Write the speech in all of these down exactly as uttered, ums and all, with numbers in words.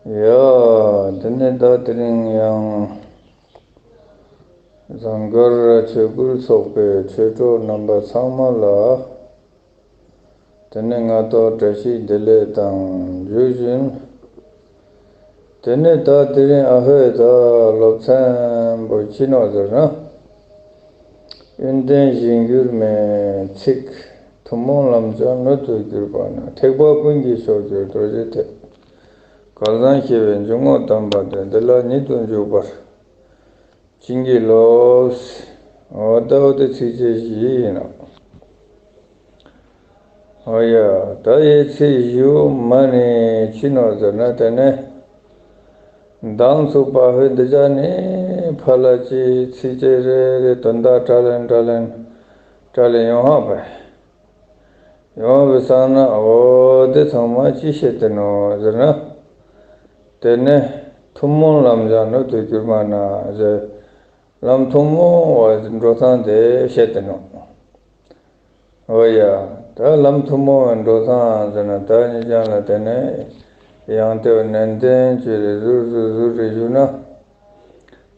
ཡ། དེ་ནས་ད་དེ་རིང་ཡང་ཟངས་དཀར་ཆོས་སྐུལ་ཚོགས་པའི་ཆོས་གྲོགས་རྣམ་པ་ཚང་མ་ལ། དེ་ནས་སྔ་ཏོག་བཀྲ་ཤིས་བདེ་ལེགས་དང་འཇུ་བཞིན། དེ་ནས་ད་དེ་རིང་ཨ་ཧོའི་ད་སློབ་ཚན་པོ་ཅི་ནོག་ཟེར་ན། ཡོན་ཏན་གཞིར་གྱུར་མའི་ཚིག་ཐུན་མོང་ལམ་བྱང་སྣོད་དུ་གྱུར་པ་ན། ཐེག་པ་ཀུན་གྱི་མཆོག་གྱུར་རྡོ་རྗེ་ཐེག་སྐལ་བཟང་ཤེས་པའི་འཇུག་ངོགས་དམ་པ་དེ། འདི་ལ་ཉིད་དུ་འཇུག་པར་བྱིན་གྱིས་རློབས། འོ་ད་འོ་དེ་ཚིགས་བཅད་བཞི་ཡིན་ནོག། འོ་ཡ། ད་འི་ཚིག་བཞི་བོ་མ་ནི་ཅི་ནོག་ཟེར་ན། དེ་ནས་མདང་ཚུགས་པ་ཧོའི་འདི་ཅག་ནི་ཕ་ལ་ཅི་ཚིགས་བཅད་རེ་རེ་དོན་དག་ཕྲ་ལེན་ཕྲ་ལེན་ཕྲ་ལེན་ཡོང་ཧ་པ། ཡོང་བའི་སང་ན་འོ་དེ་ཚང་མ་ཅི་བཤད་དེ་ནོག་ཟེར་ན། དེ་ནས་ཐུན་མོང་ལམ་བྱང་སྣོད་དུ་གྱུར་པ་ན་ཟེར། ལམ་ཐུན་མོང་བ་འགྲོ་སྟངས་དེ་བཤད་དེ་ནོག། འོ་ཡ། ད་ལམ་ཐུན་མོང་བའི་འགྲོ་སྟངས་ཟེར་ན། ད་ཉེ་རང་ལ་དེ་ནས་ཡང་དེ་ནན་ཏན་ཅོས་ཏེ་ཟུར་ཟུར་ཟུར་རེ་ཞུ་ན།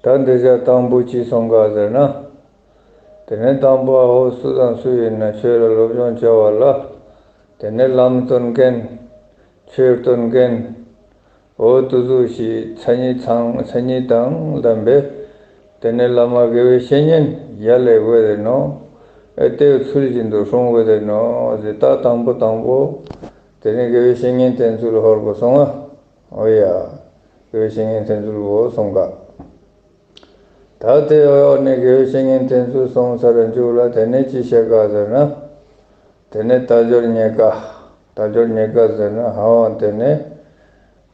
ད་འདི་ཅག་དང་པོ་ཅི་སོང་ག་ཟེར་ན། དེ་ནས་དང་པོ་ཨ་ཧོ་སུ་དང་སུ་ཡིན་ན་ཆོས་ལ་སློབ་སྦྱོང་བྱ་བ་ལ། དེ་ནས་ལམ་སྟོན་མཁན། ཆོས་སྟོན་མཁན། འོ་དེ་ཟུག་ཞིག་མཚན་ཉིད་ཚང་མཚན་ཉིད་དང་ལྡན་པའི་དེ་ནས་བླ་མ་དགེ་བའི་བཤེས་གཉེན་ཡ་ལས་དགོས་དེ་ནོག། ཨེ་དེ་ཚུལ་བཞིན་དུ་སྲུང་དགོས་དེ་ནོག་ཟེར། ད་དང་པོ་དང་པོ་དེ་ནས་དགེ་བའི་བཤེས་གཉེན་བསྟེན་ཚུལ་ཧོར་པོ་སོང་ང་། འོ་ཡ། དགེ་བའི་བཤེས་གཉེན་བསྟེན་ཚུལ་བོ་སོང་ག། ད་དེ་འོག་ནས་དགེ་བའི་བཤེས་གཉེན་བསྟེན་ཚུལ་སོང་ཚར་མཇུག་ལ་དེ་ནས་ཅི་བཤད་ག་ཟེར་ན། དེ་ནས་དལ་འབྱོར་རྙེད་དཀའ། དལ་འབྱོར་རྙེད་དཀའ་ཟེར་ན་ཧ་བ་དེ་ནས་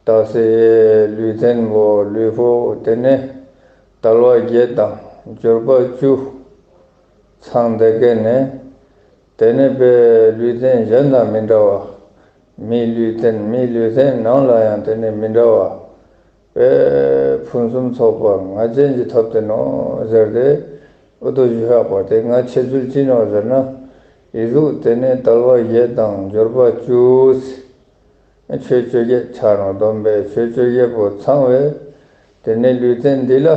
རྟགས་སེ་ལུས་རྟེན་པོ་ལུས་པོ་དེ་ནས་དལ་བ་བརྒྱད་དང་འབྱོར་པ་བཅུ་ཚང་བསྡད་མཁན་ནས། དེ་ནས་པའི་ལུས་རྟེན་གཞན་དང་མི་འདྲ་བ། མིའི་ལུས་རྟེན་མིའི་ལུས་རྟེན་ནང་ལ་ཡང་དེ་ནས་མི་འདྲ་བ། པའི་ཕུན་སུམ་ཚོགས་པ་ང་ཅན་གྱི་ཐོབ་དེ་ནོག་ཟེར་ཏེ། འོ་དོ་ཞུ་ཧ་པ་དེ་ང་ཆེ་ཚུལ་ཅི་ནོག་ཟེར་ན། འི་ཟུག་དེ་ནས་དལ་བ་བརྒྱད་དང་འབྱོར་པ་བཅུ། ཆོས་བཅོ་བརྒྱད་ཆ་རང་སྡོམ་པའི་ཆོས་བཅོ་བརྒྱད་པོ་ཚང་བའི་དེ་ནས་ལུས་རྟེན་འདི་ལ།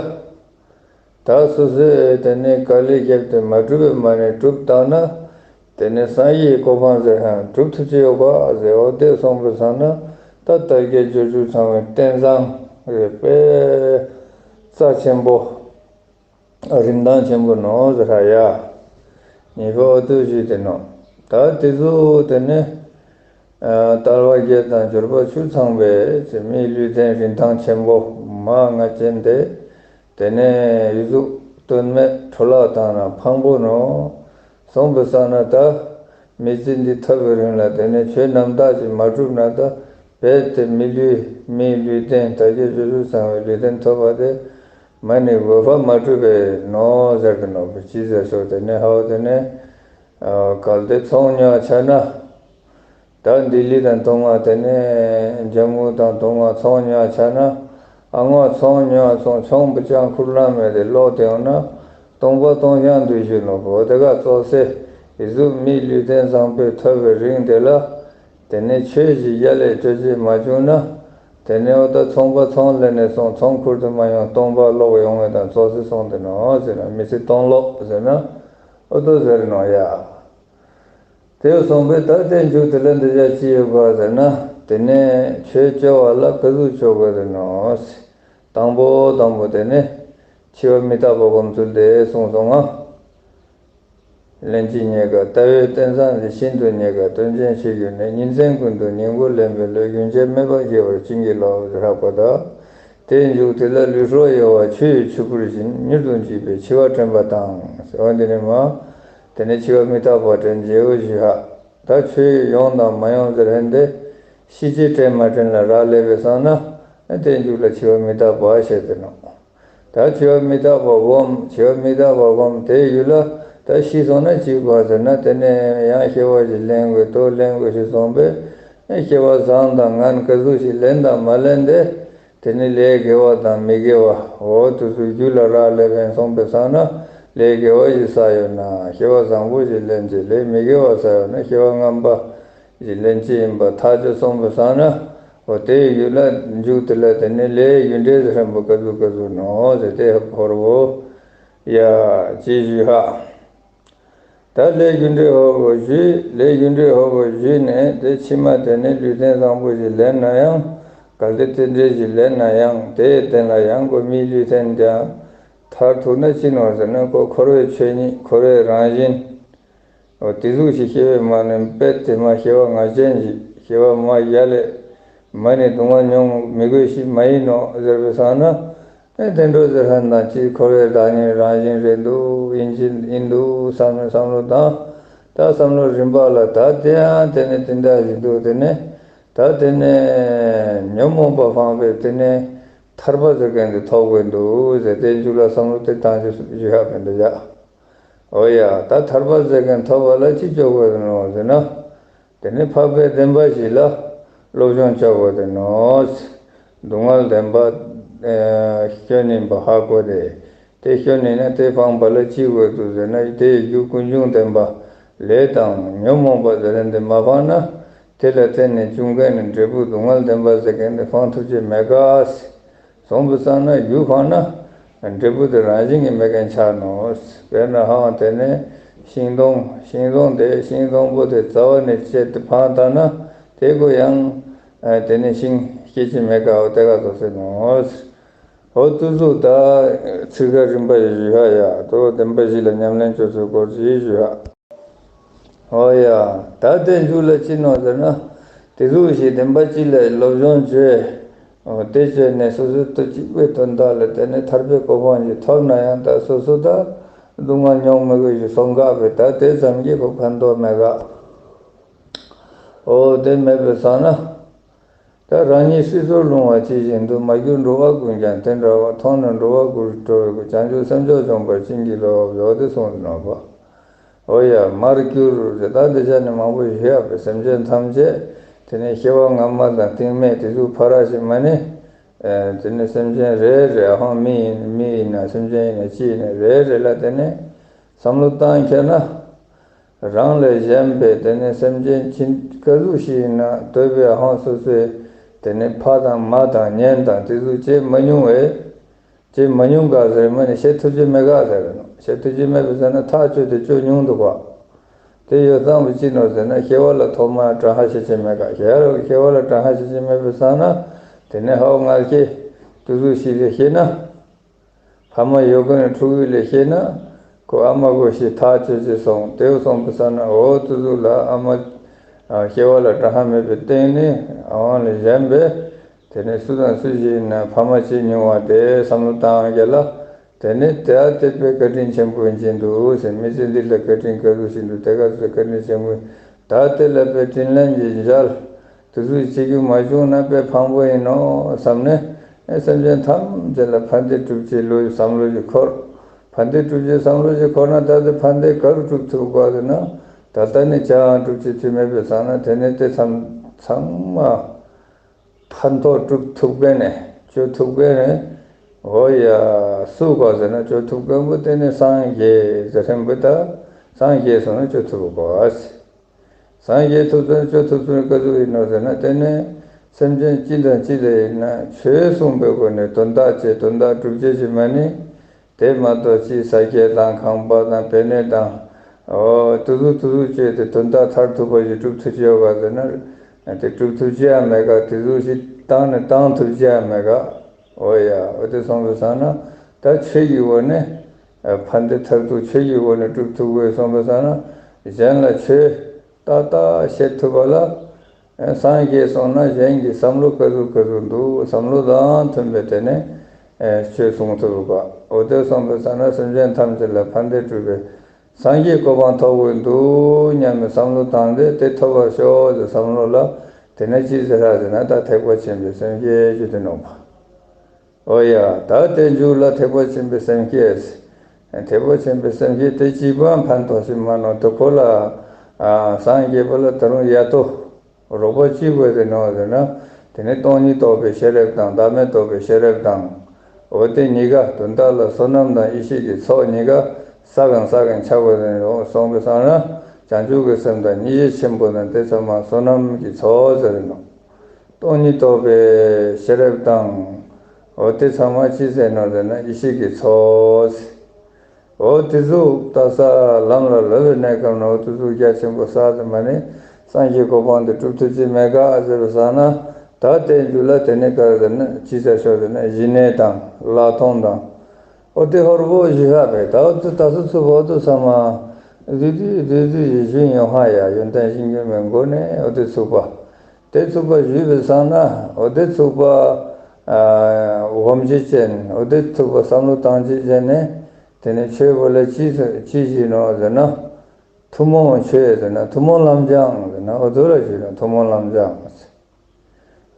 ད་སོ་སོས་དེ་ནས་དཀའ་ལས་བརྒྱབ་སྟེ་མ་གྲུབ་པའི་མ་ནས་གྲུབ་བཏང་ན། དེ་ནས་སངས་རྒྱས་གོ་འཕང་ཟེར་ཡང་གྲུབ་ཐུབ་ཀྱི་ཡོད་པ་ཟེར། འོ་དེ་སོང་པའི་སང་ན་ད་དལ་བརྒྱད་འབྱོར་བཅུ་ཚང་བའི་རྟེན་བཟང་རེ་དཔེ་རྩ་ཆེན་པོ་རིན་ཐང་ཆེན་པོ་ནོག་ཟེར་ཧ་ཡ། ཉེ་ཕོ་འོ་དོ་ཞུས་ཏེ་ནོག། ད་དེ་ཚོ་དེ་ནས་དལ་བ་བརྒྱད་དང་འབྱོར་པ་བཅུ་ཚང་བའི་མིའི་ལུས་རྟེན་རིན་ཐང་ཆེན་པོ་མ་ང་ཅན་དེ། དེ་ནས་འི་ཟུག་དོན་མེད་འཕྲོ་བརླག་བཏང་ན་ཕངས་པོ་ནོག། སོང་པའི་སང་ན་ད་མི་ཚེ་འདི་ཐོབ་པའི་རིང་ལ་དེ་ནས་ཆོས་རྣམ་དག་ཅིག་མ་གྲུབ་ན་ད་རྦད་དེ་མི་ལུས་མིའི་ལུས་རྟེན་དལ་བརྒྱད་འབྱོར་བཅུ་ཚང་བའི་ལུས་རྟེན་ཐོབ་པ་དེ་མ་ནི་འོས་པ་མ་གྲུབ་པས་ནོག་ཟེར་གི་ནོག། ཅི་ཟེར་ཞོག། དེ་ནས་ཧའོ་དེ་ནས་གལ་ཏེ་ཚོང་ཉོ་ཆ་ན། ད་ལྡི་ལི་དང་ཏུང་ཧྭ་དེ་ནས་ཇམ་མུ་དང་ཏུང་ཧྭ་ཚོང་ཉོ་ཆ་ན། ཨ་ངོ་ཚོང་ཉོ་ཚོང་ཆོང་པུ་ཅང་ཁུར་ལ་མེད་དེ་ལོག་དེ་ཡོང་ན་སྟོང་པ་སྟོང་རྐྱང་འདུག་ཞུ་ནོག་པོ། དེ་ག་ཙོགས་སེ་འི་ཟུག་མིའི་ལུས་རྟེན་བཟང་པོའི་ཐོབ་པའི་རིང་དེ་ལ། དེ་ནས་ཆོས་ཞིག་ཡ་ལས་སྤྲོད་ཅེས་མ་བྱུང་ན། དེ་ནས་འོ་ད་ཚོང་པ་ཚོང་ལེན་ནས་སོང་ཚོང་ཁུར་དུ་མ་ཡོང་སྟོང་པ་ལོག་ཡོང་བའི་དང་ཙོགས་སེ་སོང་དེ་ནོག་ཟེར་ན། མི་ཚེ་སྟོང་ལོག་ཟེར་ན་འོ་དོ་ཟེར་ནོག་ཡ། དེ་སོང་པས་ད་དེ་མཇུག་དེ་ལ་འདི་ཅག་ཅི་ཡོད་ག་ཟེར་ན། དེ་ནས་ཆོས་བཅོ་བ་ལ་ག་ཟུག་བཅོ་དགོས་ཟེར་ནོག། དང་པོ་དང་པོ་དེ་ནས་འཆི་བ་མི་རྟག་པ་སྒོམ་ཚུལ་དེ་གསུངས་སོང་ང་། ལན་གཅིག་རྙེད་དཀའ། ལྟ་བའི་རྟེན་བཟང་འདི་ཤིན་ཏུ་རྙེད་དཀའ། དོན་ཆེན་ཆོས་བརྒྱུད་ནས། ཉིན་མཚན་ཀུན་ཏུ་སྙིང་པོ་ལེན་པའི་བློས། རྒྱུན་ཆད་མེད་པར་དགེ་བར་བྱིན་གྱིས་རློབས་ཟེར་ཧ་གོ་ད། དེའི་མཇུག་དེ་ལ་ལུས་སྲོག་གཡོ་བ་ཆུ་ཡི་ཆུ་བུར་བཞིན། མྱུར་དུ་འཇིག་པའི་འཆི་བ་དྲན་པ་དང་། ཟེར་བ་འདི་ནི་མ། དེ་ནས་འཆི་བ་མི་རྟག་པ་དྲན་བྱའོ་ཞུ་ཧ། ད་ཆོས་ཡོང་དང་མ་ཡོང་ཟེར་ཧན་ཏེ། ཤི་ཅེས་དྲན་མ་དྲན་ལ་རག་ལས་པའི་སང་ན། དེའི་མཇུག་ལ་འཆི་བ་མི་རྟག་པ་བཤད་དེ་ནོག། ད་འཆི་བ་མི་རྟག་པ་སྒོམ། འཆི་བ་མི་རྟག་པ་སྒོམ། དེའི་ཡུལ་ལ་ད་ཤི་སོང་ན་ཅི་དགོས་ཟེར་ན། དེ་ནས་ཡང་སྐྱེ་བ་ཞིག་ལེན་དགོས་དོ་ལེན་དགོས་ཞེས་གསུངས་པས། སྐྱེ་བ་བཟང་དང་ངན་ག་ཟུག་ཞིག་ལེན་དང་མ་ལེན་དེ། དེ་ནི་ལས་དགེ་བ་དང་མི་དགེ་བ་འོ་དེ་ཚོ་རྒྱུད་ལ་རག་ལས་པས་སོང་པའི་སང་ན། ལས་དགེ་བ་ཞིག་བསགས་ཡོད་ན་སྐྱེ་བ་བཟང་པོ་ཞིག་ལེན་ཅེས། ལས་མི་དགེ་བ་བསགས་ཡོད་ན་སྐྱེ་བ་ངན་པ་ཞིག་ལེན་ཅེས་ཡིན་པ་ཐག་ཆོད་སོང་པའི་སང་ན། འོ་དེའི་རྒྱུད་ལ་འཇུག་དེ་ལ་དེ་ནི་ལས་རྒྱུ་འབྲས་ཟེར་མཁན་པོ་ག་ཟུག་ག་ཟུག་ནོག་ཟེར་ཏེ་ཧ་གོ་རོ། ཡ་ཅི་ཞུ་ཧ། ད་ལས་རྒྱུ་འབྲས་ཧ་གོ་ཞུས། ལས་རྒྱུ་འབྲས་ཧ་གོ་ཞུས་ནས་དེ་ཕྱི་མ་དེ་ནི་ལུས་རྟེན་བཟང་པོ་ཞིག་ལེན་ན་ཡང་། གལ་ཏེ་དེ་འདྲ་ཞིག་ལེན་ན་ཡང་དེའི་རྟེན་ལ་ཡང་ཁོ་མིའི་ལུས་རྟེན་ཀྱང་མཐར་ཐུག་ན་ཅི་ནོག་ཟེར་ན་ཁོ་འཁོར་བའི་ཆོས་ཉིད་འཁོར་བའི་རང་བཞིན། འོ་དེ་ཟུག་ཞིག་སྐྱེ་བའི་མ་ནི་དཔེ་དེ་མ་སྐྱེ་བ་ང་ཅན་ཞིག་སྐྱེ་བ་མ་ཡ་ལས་མ་ནི་སྡུག་བསྔལ་མྱོང་མི་དགོས་ཤིག་མ་ཡིན་ནོག་ཟེར་བའི་སང་ན། ཨེ་དེ་འགྲོ་ཟེར་ཧན་དང་ཅི་འཁོར་བའི་བདག་ཉིད་རང་བཞིན་རེད་འདུག་ཡིན་གྱི་ཡིན་འདུག་བསམ་ནས་བསམ་བློ་བཏང་། ད་བསམ་བློ་རིམ་པ་ལ་ད་དེ་ཡང་དེ་ནི་དེ་འདྲ་ཞིག་འདུག་དེ་ནི་ད་དེ་ནི་ཉོན་མོངས་པ་སྤངས་པའི་དེ་ནི་ཐར་པ་ཟེར་མཁན་དེ་ཐོབ་དགོས་འདུག་ཟེར་ཏེ་མཇུག་ལ་བསམ་བློ་དེ་བཏང་ཞིག་ཞུ་ཡག་མི་འདུག་ཡ། འོ་ཡ་ད་ཐར་པ་ཟེར་མཁན་ཐོབ་པ་ལ་ཅི་བཅོ་དགོས་ནོག་ཟེར་ན། དེ་ནི་འཕགས་པའི་བདེན་པ་བཞི་ལ་སློབ་སྦྱོང་བཅོ་དགོས་ཏེ་ནོག་སྡུག་བསྔལ་བདེན་པ་ཨེ་སྐྱོན་ཡིན་པ་ཧ་གོ་སྟེ། དེ་སྐྱོན་ཡིན་ན་དེ་སྤངས་པ་ལ་ཅི་དགོས་འདུག་ཟེར་ན་དེའི་རྒྱུ་ཀུན་འབྱུང་བདེན་པ་ལས་དང་ཉོན་མོངས་པ་ཟེར་མཁན་དེ་མ་སྤངས་ན། དེ་ལ་བརྟེན་ནས་འབྱུང་མཁན་ནི་འབྲས་བུ་སྡུག་བསྔལ་བདེན་པ་ཟེར་མཁན་དེ་སྤང་ཐུབ་ཀྱི་མེད་ག། སོང་པའི་སང་ན་རྒྱུ་སྤངས་ན་འབྲས་བུ་དེ་རང་བཞིན་གྱིས་མེད་མཁན་ཆགས་ནོག་དཔེར་ན་ཧང་དེ་ནས་ཤིང་སྡོང་ཤིང་སྡོང་དེ་ཤིང་སྡོང་པོ་དེ་རྩ་བ་ནས་བཅད་དེ་འཕངས་བཏང་ན་དེ་ཀོ་ཡང་ཨ་དེ་ནས་ཤིང་སྐྱེ་ཀྱི་མེད་ག་འོ་དེ་ག་ཟོ་སེ་ནོག་འོ་དེ་ཟུག་ད་ཚིག་ཁ་རིམ་པ་ཞིག་ཞུ་ཧ་ཡ་དོ་བདེན་པ་བཞི་ལ་ཉམས་ལེན་བཅོ་ཚུལ་སྐོར་ཞིག་ཞུ་ཧ། འོ་ཡ། ད་དེ་མཇུག་ལ་ཅི་ནོག་ཟེར་ན། དེ་ཟུག་ཞིག་བདེན་པ་ཅིག་ལ་སློབ་སྦྱོང་བཅོས། འོ་དེ་བཅོས་ནས་སོ་སོའི་ཏུ་གཅིག་པའི་དོན་དག་ལ་དེ་ནས་ཐར་པའི་གོ་འཕང་ཞིག་ཐོབ་ན་ཡང་ད་སོ་སོ་ད་སྡུག་བསྔལ་མྱོང་མི་དགོས་ཞིག་སོང་ག་བས་ད་དེ་ཙམ་གྱིས་ཁོ་ཕན་ཐོགས་མེད་ག་འོ་དེ་མེད་པའི་སང་ན། ད་རང་ཉིད་སྲིད་མཚོར་ལྷུང་བ་ཇི་བཞིན་དུ། མ་གྱུར་འགྲོ་བ་ཀུན་ཀྱང་དེ་འདྲ་བ། མཐོང་ནས་འགྲོ་བ་ཀུན་སྒྲོལ་བའི་སྐུ། བྱང་ཆུབ་སེམས་མཆོག་འབྱོངས་པར་བྱིན་གྱིས་རློབས། འོ་དེ་གསུངས་ཏེ་ནོག་པ། འོ་ཡ་མར་གྱུར་ཟེར་ད་འདི་ཆ་ནི་མང་པོ་ཞིག་ཡོད་པས་སེམས་ཅན་ཐམས་ཅད་དེ་ནས་སྐྱེ་བ་སྔ་མ་དང་རྟིང་མེད་དེ་ཚོ་ཕར་ཞིག་མ་ནི། ཨེ་དེ་ནས་སེམས་ཅན་རེ་རེ་ཧང་མི་ཡིན་མི་ཡིན་ན་སེམས་ཅན་ཡིན་ན་ཅི་ཡིན་ན་རེ་རེ་ལ་དེ་ནས་བསམ་བློ་བཏང་ཁྱེར་ན། རང་ལས་གཞན་པའི་དེ་ནས་སེམས་ཅན་ཅི་ག་ཟུག་ཞིག་ཡིན་ན་འདོད་པའི་ཧང་སོ་སོའི་དེ་ནས་ཕ་དང་མ་དང་གཉེན་དང་དེ་ཚོ་བྱེད་མ་མྱོང་བས། བྱེད་མ་མྱོང་ག་ཟེར་མ་ནི་བྱེད་ཐུབ་ཀྱི་མེད་ག་ཟེར་ནོག་བྱེད་ཐུབ་ཀྱི་མེད་པས་ཟེར་ན་ཐག་ཆོད་དེ་ཆོད་མྱོང་འདུག་ག་དེ་ཡོད་ཙང་བས་ཅི་ནོག་ཟེར་ན་སྐྱེ་བ་ལ་ཐོག་མར་དྲན་ཧ་བྱེད་ཀྱི་མེད་ག་སྐྱེ་བ་ལ་དྲན་ཧ་བྱེད་ཀྱི་མེད་པས་ཟེར་ན་དེ་ནས་ཧའོ་ང་སྐྱེ་དུས་ཚོད་ཞིག་ལ་ཤེས་ན། ཕ་མ་ཡོད་མཁན་ཕྲུ་གུ་ལས་ཤེས་ན། ཁོ་ཨ་མ་དགོས་ཤེས་ཐག་ཆོད་ཅེས་སོང་དེ་སོང་པའི་ས་ན་འོ་དུས་ཚོད་ལ་ཨ་མ་སྐྱེ་བ་ལ་དྲན་ཧ་མེད་པའི་སྟེང་ནས་ཨ་ཝང་ལས་གཞན་པས་དེ་ནས་སུ་དང་སུ་ཞིག་ཡིན་ན་ཕ་མ་བྱེད་མྱོང་བ་དེ་བསམ་བློ་བཏང་རྒྱ་ལ་དེ་ནས་དེ་ཨ་དེ་དཔེ་བཀའ་དྲིན་ཆེན་པོ་ཡིན་གྱི་འདུག་ཟེར་མི་ཚེ་འདི་ལ་བཀའ་དྲིན་ག་ཚོད་ཞིག་འདུག་དེ་ག་ཚོད་བཀའ་དྲིན་ཆེན་པོ་ད་དེ་ལ་དཔེ་དྲིན་ལན་གྱི་འཇལ། དེ་ཚོ་བྱེད་རྒྱུ་མ་བྱུང་ན་དཔེ་ཕངས་པོ་ཡིན་ནོ་བསམ་ནས་ཨེ་སེམས་ཅན་ཐམས་ཅད་ལ་ཕན་བདེ་སྒྲུབ་ཅེས་ལོ་བསམ་བློ་ཞིག་འཁོར། ཕན་བདེ་སྒྲུབ་ཅེས་བསམ་བློ་ཞིག་འཁོར་ན་ད་དེ་ཕན་བདེ་ག་རུ་སྒྲུབ་ཐུབ་ག་ཟེར་ན་ད་ལྟ་ནས་ཅང་སྒྲུབ་ཅེས་དུས་མེད་པའི་སང་ན་དེ་ནས་དེ་ཚང་ཚང་མ་ཕན་ཐོགས་སྒྲུབ་ཐུབ་མཁན་ནས་བཅོ་ཐུབ་མཁན་ནས་འོ་ཡ་སུ་ག་ཟེར་ན་བཅོ་ཐུབ་མཁན་པོ་དེ་ནས་སངས་རྒྱས་ཟེར་མཁན་པོ་ད་སངས་རྒྱས་སོང་ན་བཅོ་ཐུབ་ག་ཟེར། སངས་རྒྱས་ཐུབ་ཚུལ་ཆོས་ཐུབ་ཚུལ་ག་ཟུག་ཡིན་ནོ་ཟེར་ན་དེ་ནས་སེམས་ཅན་ཅི་དང་ཅི་ལ་ཡིན་ན་ཆོས་གསུངས་པའི་སྒོ་ནས་དོན་དག་བྱེད་དོན་དག་སྒྲུབ་བྱེད་ཅིག་མ་ནི། དེ་མ་གཏོགས་ཅི་ས་སྐྱེས་དང་ཁང་པ་དང་པེ་ནེ་དང་། འོ་དུ་ཟུག་དུ་ཟུག་བྱས་ཏེ་དོན་དག་མཐར་ཐུག་པ་ཞིག་སྒྲུབ་ཐུབ་ཀྱི་ཡོད་ག་ཟེར་ན། དེ་སྒྲུབ་ཐུབ་ཀྱི་ཡང་མེད་ག་དེ་ཟུག་ཞིག་བཏང་ནས་བཏང་ཐུབ་ཀྱི་ཡང་མེད་ག་འོ་ཡ་འོ་དེ་སོང་པའི་སང་ན་ད་ཆོས་ཀྱི་སྒོ་ནས། ཕན་བདེ་མཐར་ཐུག་ཆོས་ཀྱི་སྒོ་ནས་སྒྲུབ་ཐུབ་དགོས་སོང་པའི་སང་ན། གཞན་ལ་ཆོས་ཏག་ཏག་བཤད་ཐུབ་པ་ལ། སངས་རྒྱས་སོང་ན་གཞན་གྱི་བསམ་བློ་ག་ཟུག་ག་ཟུག་འདུག་བསམ་བློ་དང་མཐུན་པའི་དེ་ནས་ཆོས་གསུང་ཐུབ་པ། འོ་དེ་སོང་པའི་སང་ན་སེམས་ཅན་ཐམས་ཅད་ལ་ཕན་བདེ་སྒྲུབ་པའི་སངས་རྒྱས་གོ་འཕང་ཐོབ་དགོས་འདུག་སྙམ་པའི་བསམ་བློ་བཏང་སྟེ་དེ་ཐོབ་པར་ཤོག་ཟེར་བསམ་བློ་ལ་དེ་ནས་ཅི་ཟེར་ར་ཟེར་ན་ད་ཐེག་པ་ཆེན་པོའི་སེམས་བསྐྱེད་ཞུ་དེ་ནོག་པ། འོ་ཡ། ད་དེ་མཇུག་ལ་ཐེག་པ་ཆེན་པོའི་སེམས་བསྐྱེད། ཐེག་པ་ཆེན་པོའི་སེམས་བསྐྱེད་དེ་གཅིག་པའང་ཕན་ཐོགས་ཤིག་མ་ནོག་དེ་ཁོ་ལ་ཨ་སངས་རྒྱས་པ་ལ་ད་རུང་ཡ་ཏོ་རོགས་པ་ཅི་དགོས་ཏེ་ནོག་ཟེར་ན། དེ་ནི་སྟོང་ཉིད་རྟོགས་པའི་ཤེས་རབ་དང་བདག་མེད་རྟོགས་པའི་ཤེས་རབ་དང་། འོ་དེ་གཉིས་ཀ་དོན་དག་ལ་བསོད་ནམས་དང་ཡེ་ཤེས་ཀྱི་ཚོགས་གཉིས་ཀ་བསགས་གང་བསགས་གང་ཆགས་པ་ཟེར་ནོག་སོང་པའི་སང་ན་བྱང་ཆུབ་ཀྱི་སེམས་དང་སྙིང་རྗེ་ཆེན་པོ་དང་དེ་ཚང་མ་བསོད་ནམས་ཀྱི་ཚོགས་ཟེར་ནོག་སྟོང་ཉིད་རྟོགས་པའི་ཤེས་རབ་དང་། འོ་དེ་ཚང་མ་ཅི་ཟེར་ནོག་ཟེར་ན་ཡེ་ཤེས་ཀྱི་ཚོགས། འོ་དེ་ཟུག་ལྟ་ས་ལམ་ལ་ལོབས་པའི་གནས་སྐབས་ན་འོ་དེ་ཟུག་རྒྱ་ཆེན་པོ་བསགས་ཏེ་མ་ནེ་སངས་རྒྱས་གོ་འཕང་དེ་སྒྲུབ་ཐུབ་ཅེས་མེད་ཀ་ཟེར་བ་སང་ན། ད་དེའི་རྒྱུད་ལ་དེ་ནེ་ག་རེ་ཟེར་ན་ཅི་ཟེར་ཤོག་ཟེར་ན་ཞི་གནས་དང་ལྷག་མཐོང་དང་། འོ་དེ་ཧོར་པོ་ཞི་ཧ་བེ་ད་འོ་དེ་ད་སུ་ཚུགས་པ་འོ་དེ་ཚང་མ་བདུད་བདུད་བདུད་བདུད་ཞི་ཞི་ཡོང་ཧ་ཡ་ཡོན་ཏན་ཞི་འགྱུར་མའི་སྒོ་ནས་འོ་དེ་ཚུགས་པ། དེ་ཚུགས་པ་ཞུས་པའི་སང་ན་འོ་དེ་ཚུགས་པ་ཨ་སྒོམ་བྱེད་ཅན། འོ་དེ་ཚུགས་པ་བསམ་བློ་བཏང་བྱེད་ཅན་ནི་དེ་ནི་ཆོས་པོ་ལ་ཅི་ཅི་ཞིག་ནོག་ཟེར་ན་ཐུན་མོང་ཆོས་ཟེར་ན་ཐུན་མོང་ལམ་སྦྱང་ཟེར་ན་འོ་དེ་ལ་ཞུས་ན་ཐུན་མོང་ལམ་སྦྱང་།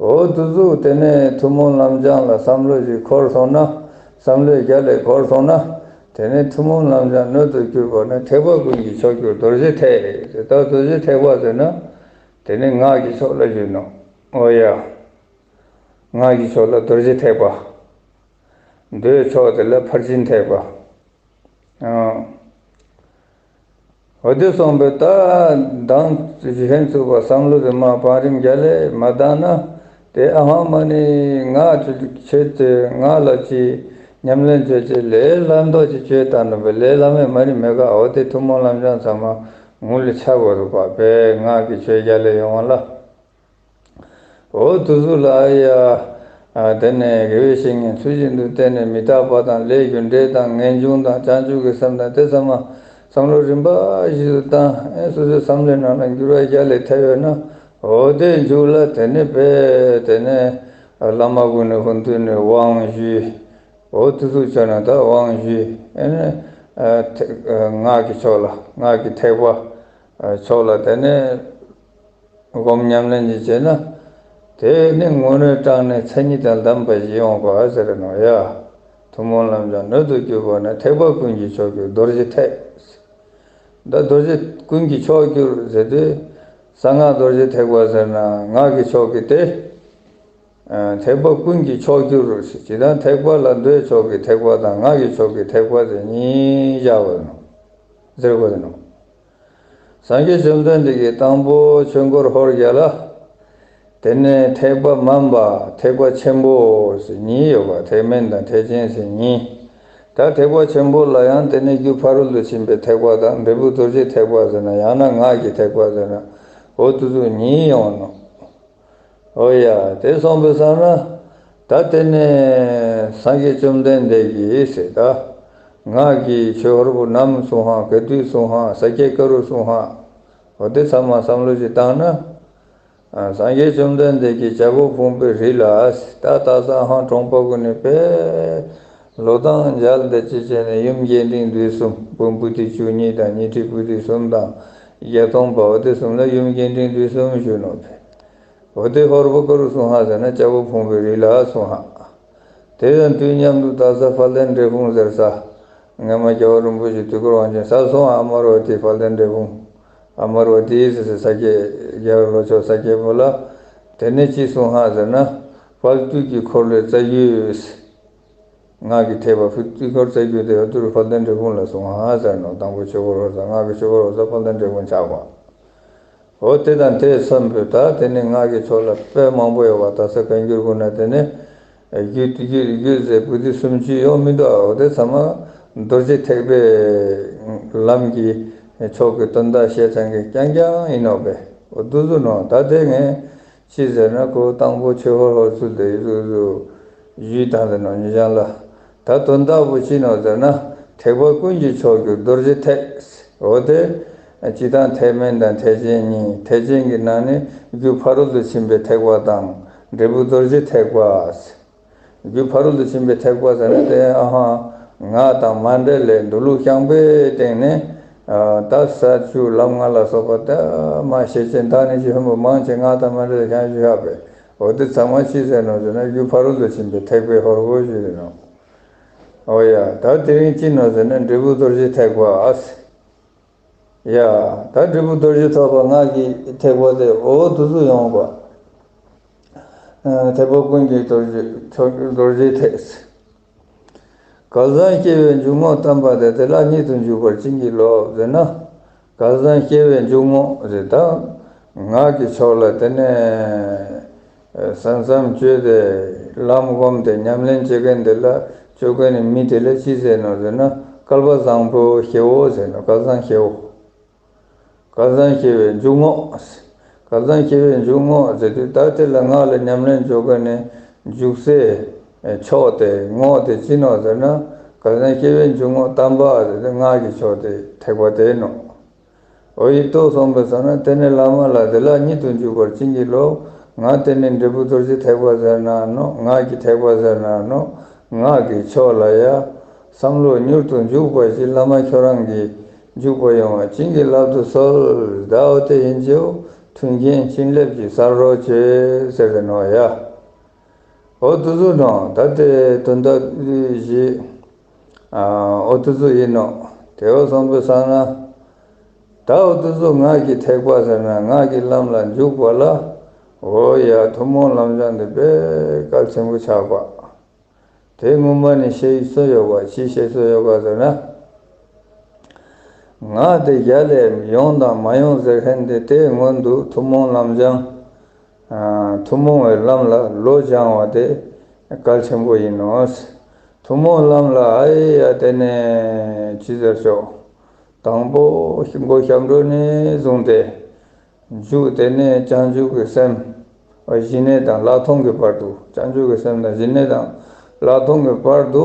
འོ་དེ་ཟུག་དེ་ནི་ཐུན་མོང་ལམ་སྦྱང་ལ་བསམ་བློ་ཞིག་འཁོར་སོང་ན་བསམ་བློའི་རྒྱ་ལས་འཁོར་སོང་ན་དེ་ནི་ཐུན་མོང་ལམ་སྦྱང་སྣོད་དུ་གྱུར་པ་ནི་ཐེག་པ་ཀུན་གྱི་མཆོག་གྱུར་རྡོ་རྗེ་ཐེག་ཟེར། ད་རྡོ་རྗེ་ཐེག་པ་ཟེར་ན། དེ་ནི་སྔགས་ཀྱི་ཕྱོགས་ལ་ཞུས་ནོག། འོ་ཡ། སྔགས་ཀྱི་ཕྱོགས་ལ་རྡོ་རྗེ་ཐེག་པ། མདོའི་ཕྱོགས་དེ་ལ་ཕར་ཕྱིན་ཐེག་པ། ཨང་། འོ་དེ་སོང་པས་ད་མདང་ཞུ་ཧན་ཚུགས་པ་བསམ་བློ་དེ་མ་བང་རིམ་རྒྱ་ལས་མ་བཏང་ན་དེ་ཨ་ཧང་མ་ནི་ང་ཆོས་དེ་ང་ལ་ཅི་ཉམས་ལེན་ཆོས་ཅི་ལས་ལམ་མདོ་ཅི་ཆོས་བཏང་ནོག་པས་ལས་ལམ་མེ་མ་རིམ་མེ་ག་འོ་དེ་ཐུན་མོང་ལམ་སྦྱང་ཚང་མ་ངུ་ལས་ཆ་དགོས་རུ་པ་པས་ང་གི་ཆོས་རྒྱ་ལས་ཡོང་བ་ལ། འོ་དེ་ཟུག་ལ་ཡ། དེ་ནས་དགེ་བའི་བཤེས་གཉེན་ཚུལ་བཞིན་དུ་བསྟེན་ནས་མི་རྟག་པ་དང་ལས་རྒྱུ་འབྲས་དང་ངེས་འབྱུང་དང་བྱང་ཆུབ་ཀྱི་སེམས་དང་དེ་ཚང་མ་བསམ་བློ་རིམ་པ་བཞིན་དུ་བཏང་ཨེ་སོ་སོའི་བསམ་བློའི་ནང་ལ་འགྱུར་བ་རྒྱ་ལས་ཐེབས་ཡོད་ན་འོ་དེ་མཇུག་ལ་དེ་ནས་པས་དེ་ནས་བླ་མ་ཀུན་ནས་ཧུན་དུ་ནས་དབང་ཞུས། འོ་དེ་ཟུག་བྱས་ན་ད་དབང་ཞུས་ཨེ་ནས་སྔགས་ཀྱི་ཕྱོགས་ལ་སྔགས་ཀྱི་ཐེག་པ་ཕྱོགས་ལ་དེ་ནས། སྒོམ་ཉམས་ལེན་ཅིག་བྱས་ན། དེ་ནི་དངོས་གནས་དྲང་གནས་མཚན་ཉིད་དང་ལྡན་པ་ཞིག་ཡོང་བ་ཟེར་ནོག་ཡ། ཐུན་མོང་ལམ་སྦྱང་སྣོད་དུ་གྱུར་པ་ནི་ཐེག་པ་ཀུན་གྱི་མཆོག་གྱུར་རྡོ་རྗེ་ཐེག། ད་རྡོ་རྗེ་ཀུན་གྱི་མཆོག་གྱུར་ཟེར་དུས། གསང་སྔགས་རྡོ་རྗེ་ཐེག་པ་ཟེར་ན་སྔགས་ཀྱི་ཕྱོགས་ཀྱི་སྟེ། ཐེག་པ་ཀུན་གྱི་མཆོག་གྱུར་ཟེར་ཅིག་དང་ཐེག་པ་ལ་མདོའི་ཕྱོགས་ཀྱི་ཐེག་པ་དང་སྔགས་ཀྱི་ཕྱོགས་ཀྱི་ཐེག་པ་ཟེར་གཉིས་བཞག་པ་ནོག་ཟེར་དགོས་ནོག་སངས་རྒྱས་བཅོམ་ལྡན་འདས་ཀྱིས་དང་པོ་ཆོས་འཁོར་ཧོར་རྒྱལ་ལ། དེ་ནས་ཐེག་པ་དམན་པ་ཐེག་པ་ཆེན་པོ་ཟེར་གཉིས་ཡོད་པ་ཐེག་དམན་དང་ཐེག་ཆེན་ཟེར་གཉིས། ད་ཐེག་པ་ཆེན་པོ་ལ་ཡང་དེ་ནས་རྒྱུ་ཕ་རོལ་ཏུ་ཕྱིན་པའི་ཐེག་པ་དང་འབྲས་བུ་རྡོ་རྗེ་ཐེག་པ་ཟེར་ན་ཡང་ན་སྔགས་ཀྱི་ཐེག་པ་ཟེར་ན་འོ་དེ་ཚོ་གཉིས་ཡོང་ནོག་འོ་ཡ་དེ་སོང་པའི་སང་ན་ད་དེ་ནས་སངས་རྒྱས་བཅོམ་ལྡན་འདས་ཀྱིས་ཟེར་ད་སྔགས་ཀྱི་ཆོས་ཧོར་པོ་ནམ་གསུངས་ཧ་ག་དུས་གསུངས་ཧ་ས་སྐྱ་ཀ་རུ་གསུངས་ཧ་འོ་དེ་ཚང་མ་བསམ་བློ་ཞིག་བཏང་ན། སངས་རྒྱས་བཅོམ་ལྡན་འདས་ཀྱིས་བྱ་རྒོད་ཕུང་པོའི་རི་ལ་ད་ད་ས་ཧང་གྲོང་པ་ཀུན་ནས་པས་ལོ་ཟླ་མཇལ་ཏེ་ཅི་བྱས་ནས་ཡུམ་རྒྱས་འབྲིང་བསྡུས་གསུམ་བུམ་པོ་ཏི་བཅུ་གཉིས་དང་ཉི་ཁྲི་པོ་ཏི་གསུམ་དང་བརྒྱད་སྟོང་པ་འོ་དེ་གསུམ་ལ་ཡུམ་རྒྱས་འབྲིང་བསྡུས་གསུམ་ཞུ་ནོག་པས། འོ་དེ་ཧོར་པོ་ཀ་རུ་གསུངས་ཧ་ཟེར་ན་བྱ་རྒོད་ཕུང་པོའི་རི་ལ་གསུངས་ཧ། དེ་དང་དུས་མཉམ་དུ་ད་ས་དཔལ་ལྡན་འབྲས་སྤུངས་ཟེར་ས། སྔ་མ་རྒྱལ་བ་རིན་པོ་ཆེ་དུས་འཁོར་དབང་ཆེན་ས་སོང་ཨ་མར་བ་ཏི་དཔལ་ལྡན་འབྲས་སྤུངས། ཨ་མར་བ་ཏི་ཟེར་ས་ས་སྐྱའི་རྒྱལ་བ་ལྷོ་ཕྱོགས་ས་སྐྱའི་བུ་ལ། དེ་ནས་ཅི་གསུངས་ཧ་ཟེར་ན། དཔལ་དུས་ཀྱི་འཁོར་ལོའི་རྩ་རྒྱུད། སྔགས་ཀྱི་ཐེག་པ་དུས་འཁོར་རྩ་རྒྱུད་དེ་ཡོད་དུས་དཔལ་ལྡན་འབྲས་སྤུངས་ལ་གསུངས་ཧ་ཟེར་ནོག་དང་པོ་ཆོས་འཁོར་ཧོར་ས་སྔགས་ཀྱི་ཆོས་འཁོར་ཧོར་ས་དཔལ་ལྡན་འབྲས་སྤུངས་ཆགས་པ། འོ་དེ་དང་དེ་མཚོན་པའི་ད་དེ་ནི་སྔགས་ཀྱི་ཕྱོགས་ལ་དཔེ་མང་པོ་ཡོད་པ་ད་ས་བཀའ་འགྱུར་ཀུན་ན་དེ་ནི་རྒྱུད་རྒྱུད་རྒྱུད་ཟེར་པོ་ཏི་སུམ་ཅུ་ཡོད་མི་འདུག་འོ་དེ་ཚང་མ་རྡོ་རྗེ་ཐེག་པའི་ལམ་གྱི་ཕྱོགས་ཀྱི་དོན་དག་བཤད་ཚང་གི་རྐྱང་རྐྱང་ཡིན་ནོག་པས། འོ་དེ་ཟུག་ནོག་ད་དེ་ངས་ཅི་ཟེར་ན་ཁོ་དང་པོ་ཆོས་འཁོར་ཧོར་ཚུལ་དེ་ཡི་ཟུག་ཟུག་ཞུས་བཏང་ཟེར་ནོག་ཉེ་ཞང་ལ། ད་དོན་དག་པོ་ཅི་ནོག་ཟེར་ན་ཐེག་པ་ཀུན་གྱི་མཆོག་གྱུར་རྡོ་རྗེ་ཐེག་འོ་དེ། སྤྱིར་བཏང་ཐེག་དམན་དང་ཐེག་ཆེན་གཉིས། ཐེག་ཆེན་གྱི་ནང་ནས་རྒྱུ་ཕ་རོལ་ཏུ་ཕྱིན་པའི་ཐེག་པ་དང་འབྲས་བུ་རྡོ་རྗེ་ཐེག་པ། རྒྱུ་ཕ་རོལ་ཏུ་ཕྱིན་པའི་ཐེག་པ་ཟེར་ན་དེ་ཨ་ཧ་ང་དང་མ་འབྲེལ་ལས་འདུལ་ལུགས་རྐྱང་པའི་སྟེང་ནས་ད་ས་བཅུ་ལམ་ལྔ་ལ་སོགས་པ་ད་མ་ཤེས་ཅན་བདག་ནི་ཅི་ཧོན་པོ་མང་ཆེ་ང་དང་མ་འབྲེལ་ལས་རྐྱང་ཞུ་ཡག་པས། འོ་དེ་ཚང་མ་ཅི་ཟེར་ནོག་ཟེར་ན་རྒྱུ་ཕ་རོལ་ཏུ་ཕྱིན་པའི་ཐེག་པའི་ཧོར་པོ་ཞུ་ཡིན་ནོག་འོ་ཡ་ད་དེ་རིང་ཅི་ནོག་ཟེར་ན་འབྲས་བུ་རྡོ་རྗེ་ཐེག་པ་ཨ་སི། ཡ། ད་འབྲས་བུ་རྡོ་རྗེ་ཐོབ་པ་སྔགས་ཀྱི་ཐེག་པ་དེ་འོ་དེ་ཚོ་ཡོང་བ། ཐེག་པ་ཀུན་གྱི་རྡོ་རྗེ་མཆོག་གྱུར་རྡོ་རྗེ་ཐེག་གལ་སང་སྐྱེ་བའི་འཇུག་ངོགས་བསྟན་པ་དེ་དེ་ལ་ཉིད་དུ་འཇུག་པར་བྱིན་གྱིས་རློབས་ཟེར་ན། གལ་སང་སྐྱེ་བའི་འཇུག་ངོགས་ཟེར་ད། སྔགས་ཀྱི་ཕྱོགས་ལ་དེ་ནས། ཨ་ས་མཚམས་བཅད་དེ་ལམ་སྒོམ་སྟེ་ཉམས་ལེན་བྱེད་མཁན་དེ་ལ་བཅོ་མཁན་ནི་མི་དེ་ལ་ཅི་ཟེར་ནོག་ཟེར་ན། སྐལ་བ་བཟང་པོ་ཞེ་བོ་ཟེར་ནོག་སྐལ་བཟང་ཞེ་བོ། སྐལ་བཟང་ཞེ་བོའི་འཇུག་ངོགས། སྐལ་བཟང་ཞེ་བོའི་འཇུག་ངོགས་ཟེར་དུས་ད་དེ་ལ་ང་ལ་ཉམས་ལེན་བཅོ་མཁན་ནི་འཇུག་སའི་ཕྱོགས་དེ་ངོགས་དེ་ཅི་ནོག་ཟེར་ན། སྐལ་བཟང་ཞེ་བོའི་འཇུག་ངོགས་དམ་པ་ཟེར་དུས་ངག་གི་ཕྱོགས་དེ་ཐེག་པ་དེ་ནོག་འོ་ཡི་ཏོ་སོང་པའི་ས་ན་དེ་ནས་བླ་མ་ལ་དེ་ལ་ཉིད་དུ་འཇུག་པར་བྱིན་གྱིས་རློབས། ང་དེ་ནི་འབྲས་བུ་རྡོ་རྗེ་ཐེག་པ་ཟེར་ན་ནོག་ངག་གི་ཐེག་པ་ཟེར་ན་ནོག་ངག་གི་ཕྱོགས་ལ་ཡ་བསམ་བློ་མྱུར་དུ་འཇུག་པ་ཞིག་བླ་མ་ཁྱོད་རང་གིས་འཇུག་པ་ཡོང་བ་བྱིན་གྱིས་བརླབ་ཏུ་གསོལ། ཟླ་འོ་དེ་ཡིན་ཅེའོ། མཐུན་རྐྱེན་བྱིན་རླབས་ཀྱི་ས་རོ་ཆེ་ཟེར་ཏེ་ནོག་ཡ། འོ་དུ་ཟུག་ནོག་ད་དེ་དོན་དག་ཞིག་ཨ་འོ་དུ་ཟུག་ཡིན་ནོག་དེ་འོ་སོང་པའི་ས་ན། ད་འོ་དུ་ཟུག་ངག་གི་ཐེག་པ་ཟེར་ན་ངག་གི་ལམ་ལ་འཇུག་པ་ལ། འོ་ཡ་ཐུན་མོང་ལམ་སྦྱང་དེ་དཔེ་གལ་ཆེན་པོ་ཆགས་པ། དེ་སྔོན་མ་ནས་ཤེས་སོ་ཡོད་པ་ཅི་ཤེས་སོ་ཡོད་པ་ཟེར་ན། ངག་དེ་རྒྱ་ལས་ཡོང་དང་མ་ཡོང་ཟེར་མཁན་དེ་དེའི་སྔོན་དུ་ཐུན་མོང་ལམ་སྦྱང་། ཐུན་མོང་བའི་ལམ་ལ་བློ་སྦྱང་བ་དེ་གལ་ཆེན་པོ་ཡིན་ནོག་ཐུན་མོང་ལམ་ལ་ཨ་ཡ་དེ་ནས་ཅི་ཟེར་ཤོག་དང་པོ་མགོ་སྐྱབས་འགྲོ་ནས་བཟུང་སྟེ་མཇུག་དེ་ནས་བྱང་ཆུབ་ཀྱི་སེམས་ཞི་གནས་དང་ལྷག་མཐོང་གི་བར་དུ། བྱང་ཆུབ་ཀྱི་སེམས་དང་ཞི་གནས་དང་ལྷག་མཐོང་གི་བར་དུ་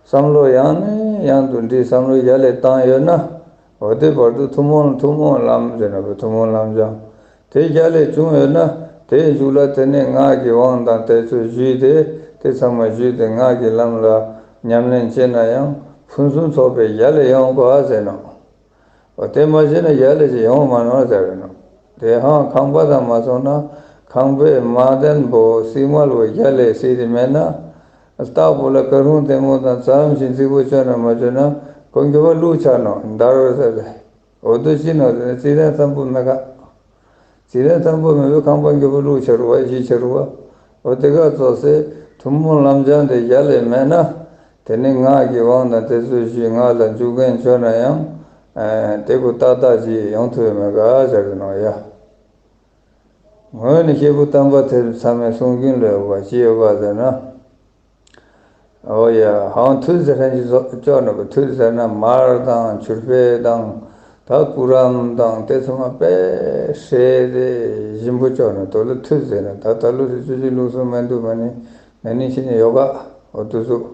བསམ་བློ་ཡང་ནས་ཡང་དུ་འདྲིས་བསམ་བློ་རྒྱ་ལས་བཏང་ཡོད་ན། འོ་དེ་བར་དུ་ཐུན་མོང་ཐུན་མོང་ལམ་ཟེར་ན་བོ་ཐུན་མོང་ལམ་སྦྱང་དེ་རྒྱ་ལས་བྱུང་ཡོད་ན། དེའི་མཇུག་ལ་དེ་ནས་ངག་གི་དབང་དང་དེ་ཚོ་ཞུས་ཏེ་དེ་ཚང་མ་ཞུས་ཏེ་ངག་གི་ལམ་ལ་ཉམས་ལེན་བྱས་ན་ཡང་ཕུན་སུམ་ཚོགས་པའི་རྒྱ་ལས་ཡོང་དགོས་ཟེར་ནོག་འོ་དེ་མ་བྱས་ན་རྒྱ་ལས་ཅི་ཡོང་མ་ནོག་ཟེར་ནོག་དེ་ཧང་ཁང་པ་དང་མ་སོང་ན་ཁང་པའི་མ་དན་པོ་སིལ་མལ་བོ་རྒྱ་ལས་སིལ་ཏེ་མེད་ན། རྟག་པོ་ལ་ཀ་རུང་ལྟད་མོ་དང་ཙམ་ཞིག་རྫིག་པོ་བཅོས་ན་མ་བཅོས་ན་ཁོང་གི་བ་ལུག་ཆགས་ནོག་འདར་ཟེར་ཏེ། འོ་དོ་ཅི་ནོག་ཟེར་ན་རྩི་ལེན་ཙམ་པོ་མེད་ཀ་རྩི་ལེན་ཙམ་པོ་མེད་པའི་ཁང་པ་གི་བ་ལུག་ཆགས་རུ་བ་ཞིག་ཆགས་རུ་བ། འོ་དེ་ག་ཙོགས་སེ་ཐུན་མོང་ལམ་སྦྱང་དེ་རྒྱ་ལས་མེད་ན། དེ་ནི་ངག་གི་དབང་དང་དེ་ཚོ་ཞུས་ངག་ལ་འཇུག་མཁན་བཅོས་ན་ཡང་དེ་ཀོ་ཏག་ཏག་ཅིག་ཡོང་ཐུབ་མེད་ཀ་ཟེར་ཏེ་ནོག་ཡ། ངོས་ནས་སྐྱེས་བུ་དམ་པ་དེ་ཚང་མའི་གསུང་རྒྱུན་ལ་ཡོད་པ་ཅི་ཡོད་པ་ཟེར་ན། འོ་ཡ་ཧང་ཐུད་ཟེར་མཁན་ཅིག་བཅོས་ནོག་པ། ཐུད་ཟེར་ན་མར་དང་ཆུར་ཕེ་དང་ད་ཀུ་རམ་དང་དེ་ཚང་མ་དཔེ་ཧྲེ་དེ་ཞིམ་པོ་བཅོས་ནོག་དོ་ལ་ཐུད་ཟེར་ན་ད་ད་ལུགས་སུ་ཅོ་ཅོ་ལུགས་སུ་མ་འདུག་མ་ནི་ན་ནིང་ཕྱི་ནས་ཡོད་ཀ་འོ་དུ་ཟུག་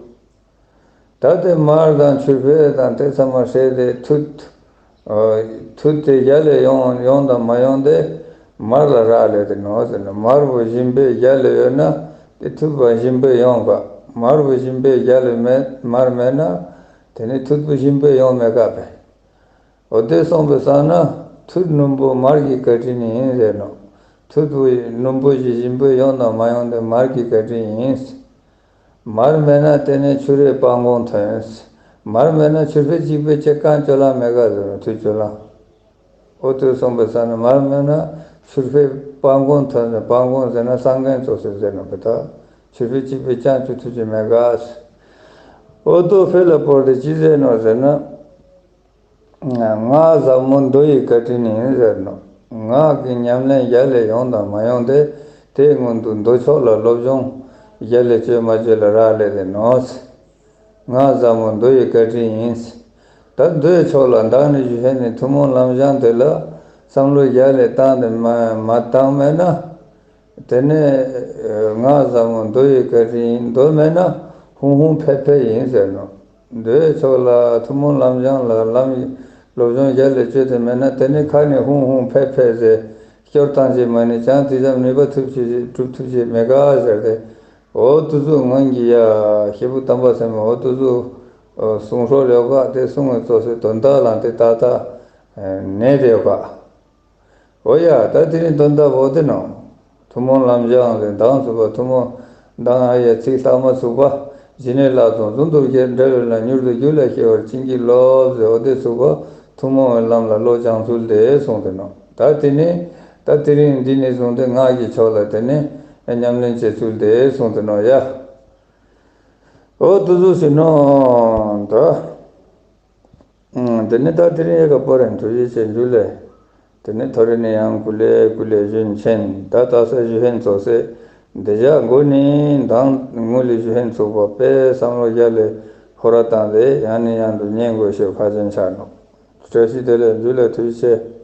ད་དེ་མར་དང་ཆུར་ཕེ་དང་དེ་ཚང་མ་ཧྲེ་དེ་ཐུད། ཨ་ཐུད་དེ་རྒྱ་ལས་ཡོང་ཡོང་དང་མ་ཡོང་དེ་མར་ལ་རག་ལས་ཏེ་ནོག་ཟེར་ན། མར་བོ་ཞིམ་པོའི་རྒྱ་ལས་ཡོད་ན་དེ་ཐུད་པ་ཞིམ་པོའི་ཡོང་ཀ་མར་བོ་ཞིམ་པོའི་རྒྱ་ལས་མེད་མར་མེད་ན་དེ་ནི་ཐུད་པོ་ཞིམ་པོའི་ཡོང་མེད་ཀ་པས། འོ་དེ་སོང་པའི་ས་ན་ཐུད་སྣུམ་པོ་མར་གྱི་བཀའ་དྲིན་ཡིན་ཟེར་ནོག་ཐུད་པོ་སྣུམ་པོ་ཞིག་ཞིམ་པོའི་ཡོང་དང་མ་ཡོང་དེ་མར་གྱི་བཀའ་དྲིན་ཡིན། མར་མེད་ན་དེ་ནི་ཆུ་རའི་སྤང་སྒོང་ཐོན། མར་མེད་ན་ཆུར་ཕེ་གཅིག་པོའི་ཅེ་གང་ཅོ་ལང་མེད་ཀ་ཟེར་ན་ཐུད་ཅོ་ལང་། འོ་དེ་སོང་པའི་ས་ན་མར་མེད་ན་ཆུར་ཕེ་སྤང་སྒོང་ཐོན་ཟེར། སྤང་སྒོང་ཟེར་ན་སངས་རྒྱས་ཙོགས་སེ་ཟེར་ན་བོ་ད་ཆུར་ཕེ་གཅིག་པོའི་ཅང་ཅོ་ཐུབ་ཅེས་མེད་ཀ་ཟེར། འོ་དོ་ཕེ་ལ་བོར་ཏེ་ཅི་ཟེར་ནོག་ཟེར་ན། ངག་ཟབ་མོ་མདོ་ཡི་བཀའ་དྲིན་ཡིན་ཟེར་ནོག་ངག་གི་ཉམས་ལེན་རྒྱ་ལས་ཡོང་དང་མ་ཡོང་དེ་དེའི་སྔོན་དུ་མདོ་ཕྱོགས་ལ་སློབ་སྦྱོང་རྒྱ་ལས་བཅོས་མ་བཅོས་ལ་རག་ལས་ཏེ་ནོག་ངག་ཟབ་མོ་མདོ་ཡི་བཀའ་དྲིན་ཡིན། ད་མདོའི་ཕྱོགས་ལ་བདག་ནི་ཞུ་ཧེ་ནི་ཐུན་མོང་ལམ་སྦྱང་དེ་ལ་བསམ་བློ་རྒྱ་ལས་བཏང་སྟེ་མ་མ་བཏང་མེད་ན། དེ་ནས་ངག་ཟབ་མོ་མདོ་ཡི་བཀའ་དྲིན་ཡིན། མདོ་མེད་ན་ཧུང་ཧུང་ཕེ་ཕེ་ཡིན་ཟེར་ནོག་མདོའི་ཕྱོགས་ལ་ཐུན་མོང་ལམ་སྦྱང་ལ་ལམ་ཡི་སློབ་སྦྱོང་རྒྱ་ལས་བཅོས་ཏེ་མེད་ན་དེ་ནི་ཁ་ནས་ཧུང་ཧུང་ཕེ་ཕེ་ཟེར་སྐྱོར་བཏང་ཅེས་མ་ནི་ཅང་དེ་ཙམ་ནུས་པ་ཐུབ་ཅེས་གྲུབ་ཐུབ་ཅེས་མེད་ཀ་ཟེར་ཏེ། འོ་དུ་ཟུག་སྔོན་གྱི་ཡ་སྐྱེས་བུ་དམ་པ་ཚང་མས་འོ་དུ་ཟུག་གསུང་སྲོལ་ཡོད་ཀ་དེ་གསུང་བའི་ཙོགས་སེ་དོན་དག་ལ་དེ་ཏག་ཏག་གནས་ཏེ་ཡོད་ཀ་འོ་ཡ་ད་དེ་ནི་དོན་དག་བོ་དེ་ནོག་ཐུན་མོང་ལམ་སྦྱང་ཟེར་མདང་ཚུགས་པ་ཐུན་མོང་མདང་ཨ་ཡ་ཚིག་ལྷག་མ་ཚུགས་པ་ཞི་གནས་ལ་དང་ཟུང་དུ་འབྲེལ་བའི་ལམ་མྱུར་དུ་རྒྱུད་ལ་སྐྱེ་བར་བྱིན་གྱིས་རློབས་ཟེར། འོ་དེ་ཚུགས་པ་ཐུན་མོང་བའི་ལམ་ལ་བློ་སྦྱང་ཚུལ་དེ་གསུངས་ཏེ་ནོག་ད་དེ་ནི་ད་དེ་རིང་འདི་ནས་བཟུང་སྟེ་ངག་གི་ཕྱོགས་ལ་དེ་ནི་ཉམས་ལེན་བྱེད་ཚུལ་དེ་གསུངས་ཏེ་ནོག་ཡ། འོ་དུ་ཟུག་ཟེར་ནོག་ད། དེ་ནི་ད་དེ་རིང་ཡ་ག་པོ་རེ་ཐུགས་རྗེ་ཆེ་ཇུ་ལེ། དེ་ནི་ཐོ་རེ་ནི་ཡང་ཀུ་ལེ་ཀུ་ལེ་ཞུན་ཆེན་ད་ད་ས་ཞུ་ཧེན་ཙོགས་སེ་ འདི་ཞག་མགོ་ནི་མདང་ངུ་ལི་ཞུ་ཧན་ཚུགས་པ་པས་བསམ་བློ་རྒྱ་ལས་ཧོ་ར་བཏང་སྟེ་ཡང་ནས་ཡང་དུ་ཉན་དགོས་ཤེས་ཁ་ཅན་ཆགས་ནོག་བཀྲ་ཤིས་བདེ་ལེགས། འཇུ་ལེ་ཐུགས་རྗེ་ཆེ།